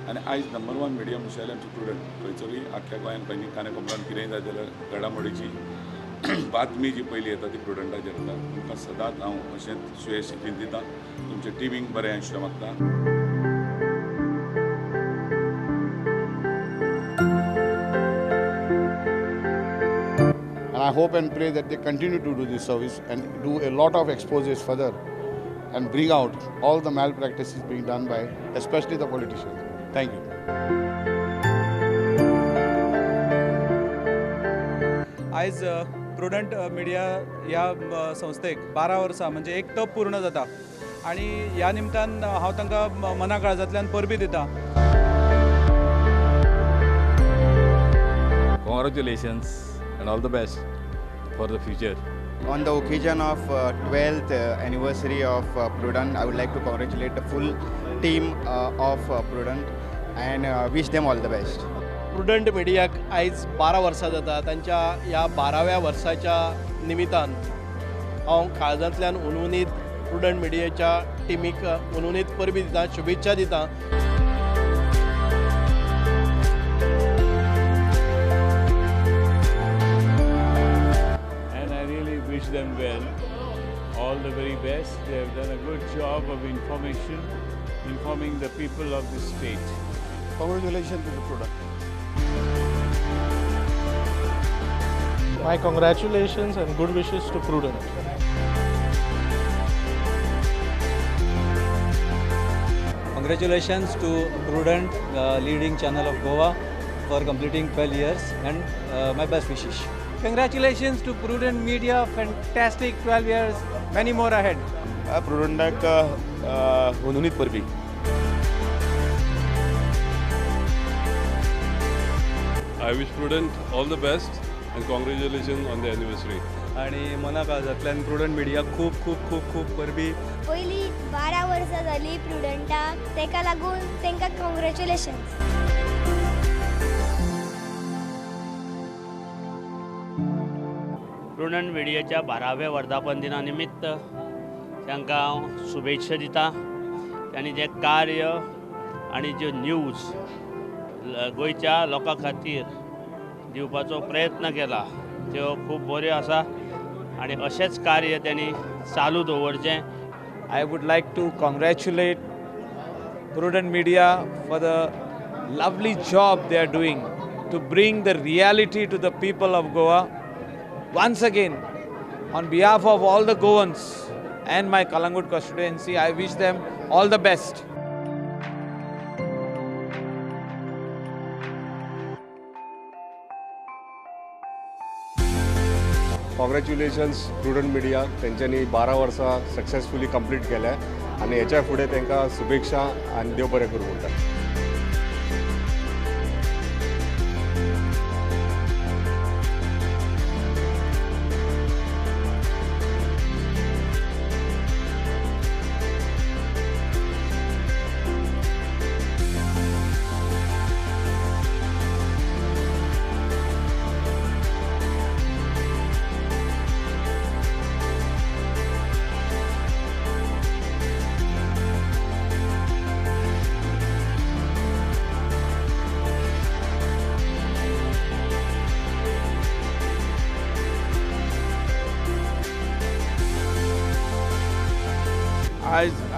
आनी आयज number 1 media म्हणल्यार आमची प्रुडंट. खंयसरूय आख्ख्या गोंयान खंय कानाकोपऱ्यान कितेंय जाय जाल्यार घडामोडीची बातमी जी पयली येता ती प्रुडंटाचेर येता. तुमकां सदांच हांव अशेंच सुयेश दिता. तुमच्या टिमीक बरें आयुश्य मागता. And I hope and pray that they continue to do this service and do a lot of exposes further and bring out all the malpractices being done by especially the politicians. Thank you. आयज prudent media ह्या संस्थेक 12 वर्सां म्हणजे एक तप पूर्ण जाता आनी ह्या निमतान हांव तांकां मना काळजांतल्यान परबीं दिता. Congratulations and all the best for the future. On the occasion of 12th anniversary of Prudent, I would like to congratulate the full team of Prudent and wish them all the best. Prudent मिडियाक आयज 12 वर्सां जाता. तांच्या ह्या 12व्या वर्साच्या निमित्तान हांव काळजांतल्यान उनउनीत prudent मिडियाच्या टिमीक उनउनीत परबीं दिता, शुभेच्छा दिता. Wish them well, all the very best. They have done a good job of informing the people of the state. Congratulations to the Prudent. My congratulations and good wishes to Prudent. Congratulations to Prudent, the leading channel of Goa, for completing 12 years and my best wishes. Congratulations to Prudent Media, fantastic 12 years, many more ahead. Prudent हुनहुनीत परबी. I wish Prudent all the best and congratulations on the anniversary. आणि मना काळजांतल्यान prudent media खूब खूब खूब खूब परबी. पयली 12 वर्सां जाली प्रुडंटाक, तेका लागून तांकां कॉंग्रेच्युलेशन्स. प्रुडंट मिडियाच्या 12व्या वर्धापन दिना निमित्त तांकां हांव शुभेच्छा दिता. तांणी जें कार्य आनी ज्यो न्यूज गोंयच्या लोकां खातीर दिवपाचो प्रयत्न केला त्यो खूब बऱ्यो आसा आनी अशेंच कार्य तांणी चालू दवरचें. I would like to congratulate Prudent Media for the lovely job they are doing to bring the reality to the people of Goa. Once again, on behalf of all the Goans and my Calangute constituency, I wish them all the best. Congratulations Prudent Media, तेंच्यांनी 12 वर्सां successfully complete केल्या आनी हेच्या फुडें तांकां शुभेच्छा आनी देव बरें करूं म्हणटा.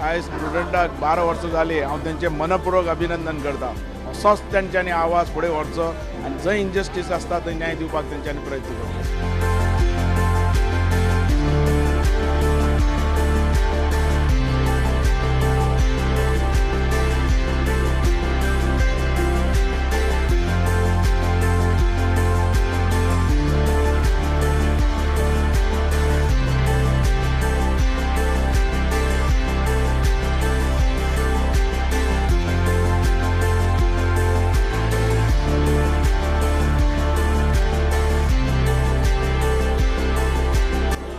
आयज प्रुडंटाक 12 वर्सां जाली. हांव तेंचें मनपूर्वक अभिनंदन करता. असोच तेंच्यांनी आवाज फुडें व्हरचो आनी जंय इनजस्टीस आसता थंय न्याय दिवपाक तेंच्यांनी प्रयत्न करचो.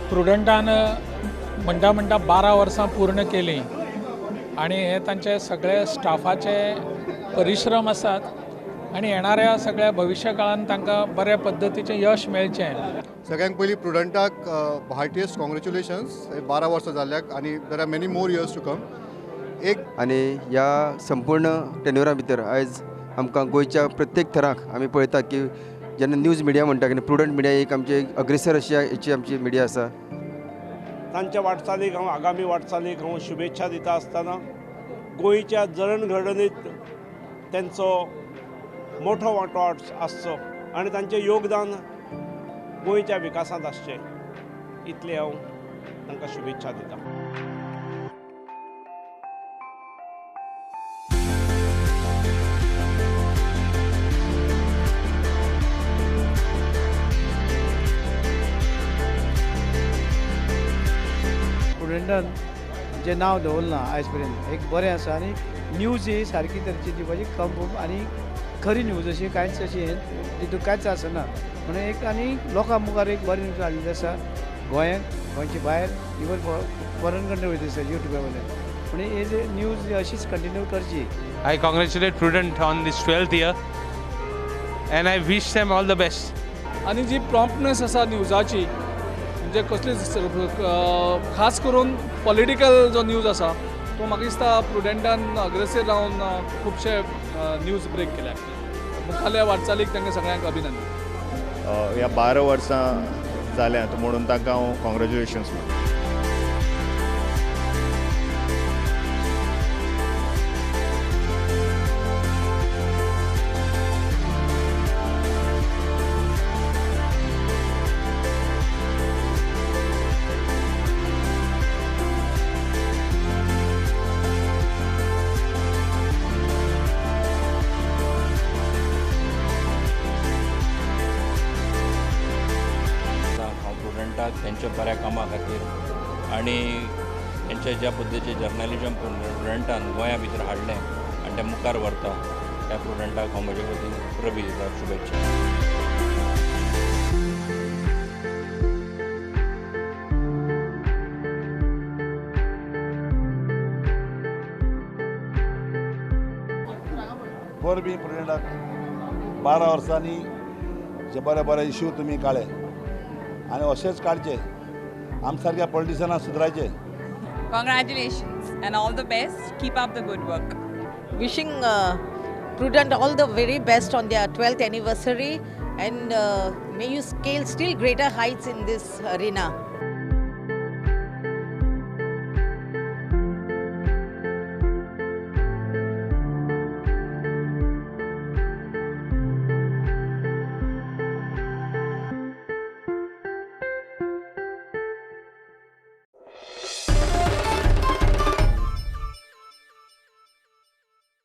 प्रुडंटान म्हणटा म्हणटा 12 वर्सां पूर्ण केलीं आनी हे तांचे सगळे स्टाफाचे परिश्रम आसात आनी येणाऱ्या सगळ्या भविश्य काळान तांकां बऱ्या पद्दतीचें यश मेळचें. सगळ्यांक पयलीं प्रुडंटाक हार्टियस्ट कॉंग्रेच्युलेशन्स, 12 वर्सां जाल्ल्याक आनी there are many more years to come. एक आनी ह्या संपूर्ण टेन्युरा भितर आयज आमकां गोंयच्या प्रत्येक थराक आमी पळयता की जेन्ना न्यूज मिडिया म्हणटा की प्रुडंट मिडिया एक आमची अग्रेसर अशी हेची आमची मिडिया आसा. तांच्या वाटचालीक हांव आगामी वाटचालीक हांव शुभेच्छा दिता आसतना गोंयच्या जडणघडणीत तेंचो मोठो वांटो आसचो आनी तांचें योगदान गोंयच्या विकासांत आसचें, इतलें हांव तांकां शुभेच्छा दिता. प्रुडंटान जें नांव दवरलां आयज पर्यंत एक बरें आसा आनी न्यूज ही सारकी तरेची दिवपाची कम आनी खरी न्यूज अशी कांयच अशी तितूंत कांयच आसना म्हणून एक आनी लोकां मुखार एक बरी न्यूज हाडलेली आसा गोंयांत, गोंयचे भायर, इवन फॉरेन कंट्री वयता आसा युट्यूबा वयल्यान. म्हणून ही जी न्यूज अशीच कंटिन्यू करची. I congratulate Prudent on this 12th year and I wish them all the best. आनी जी प्रॉम्प्टनेस आसा न्यूजाची, म्हणजे कसलीच खास करून पॉलिटिकल जो न्यूज आसा तो म्हाका दिसता प्रुडंटान अग्रेसीव रावन खुबशे न्यूज ब्रेक केल्या. मुखाल्या वाटचालीक तांकां सगळ्यांक अभिनंदन. ह्या 12 वर्सां जाल्यांत म्हणून तांकां हांव कॉंग्रेच्युलेशन्स म्हणटा. त्यांच्या बऱ्या कामा खातीर आनी त्यांच्या ज्या पद्दतीचें जर्नलिजम प्रुडंटान गोंया भितर हाडलें आनी तें मुखार व्हरता त्या प्रुडंटाक हांव म्हजे वतीन परबीं दिता, शुभेच्छा. परबीं प्रुडंटाक 12 वर्सांनी जे बरे बरे इश्यू तुमी काडले आनी अशेंच काडचे, आम सारक्या पॉलिटिशनाक सुदरायचे. Congratulations and all the best. Keep up the good work. Wishing Prudent all the very best on their 12th anniversary and may you scale still greater heights in this arena.